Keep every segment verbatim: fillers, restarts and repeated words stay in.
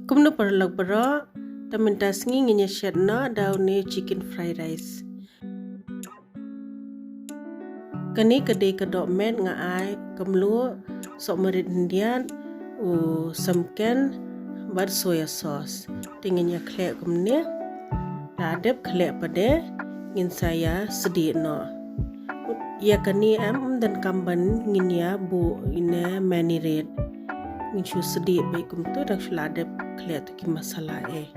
Kumno paralok baroh, te mynta sngi ngin ïa shet noh da une chicken fried rice. Kane ka dei ka dohmet nga ai ka mluh, sohmarit khyndiat, u samken bad soya sauce. Te ngin ïa khleh kumne. La dep khleh pat de ngin sa ïa sdieh noh. Ïa kane em ym donkam ban ngin ïa buh ine marinade. Ngin shu sdieh beit kumtu, dang shu la dep khleh tu ki masala eh.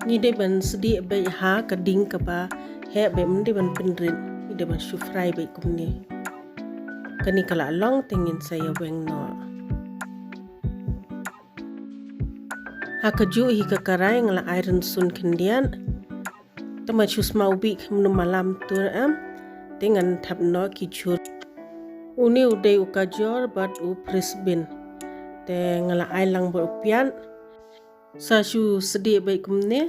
Ngi dei ban sdieh beit ha ka ding kaba heh beit, ym dei ban pynrit, ngi dei ban shu fry beit kumne. Kane ka la long te ngin sa ïa weng noh. Ha kajuh hi ka karai nga la ai rynsun khyndiat. Te ma shu sma u bih kumno malam tu em. Te ngan thep noh ki jhur. Une u dei u gajor bad u french bean. Te nga la ai lang bad u piat. Sa shu sdieh beit kumne.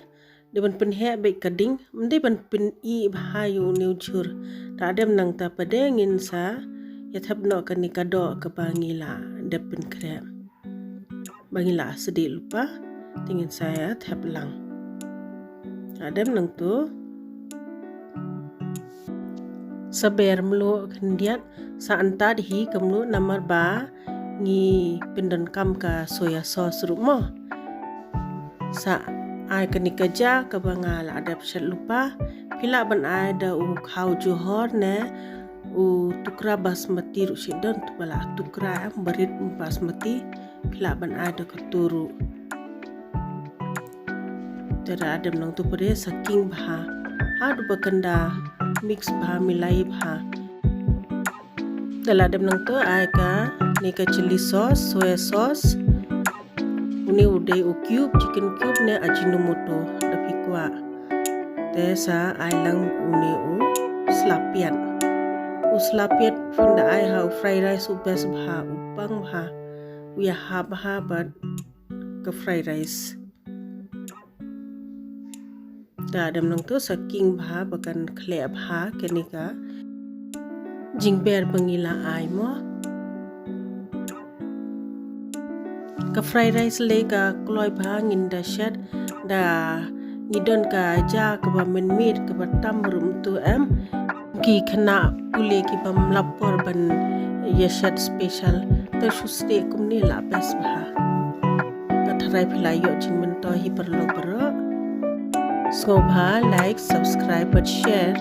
Dei ban pynheh beit ka ding, ym dei ban pyn-i bha ïa une u jhur. Te dep nangta pat de ngin sa ïa thep noh kane ka doh kaba ngi la dep pynkhreh. Ba ngi la sdieh lypa, te ngin sa ïa thep lang. Te dep nangtu. Sa ber mluh khyndiat, sa antad hi ka mluh namar ba ngi pyndonkam ka soya sauce ruh mo. Sa ai kane ka ja kaba nga la dep shet lypa, phi lah ban ai da u khaw johor ne u tukra basmati ruh shet don, tu ba la tukra em barit basmati, phi lah ban ai da katu ruh. Te da dep nangtu pat de sa king bha. Haduh ba kan da mix bha, milai bha. Te la dep nangtu ai kane ka chili sauce, soya sauce. Une u dei u cube, chicken cube ne Ajinomoto da phi kwah. Te sa ai lang une u sla piat. U sla piat phin da ai ha u fried rice u best bha, u pang bha. U ïahap bha bad ka fried rice. Te dep nangtu sa king bha ba kan khleh bha kane ka jingber ba ngi la ai mo. Ka fried rice lei ka kloi bha, ngin da shet da ngi don ka ja kaba mynmiet kaba tam ruh tu em. Ki khynnah pule ki bym lah por ban ïa shet special, te shu sdieh kumne la best bha. Nga tharai phi la ïoh jingmyntoi hi paralok baroh. Sngewbha like, subscribe bad share.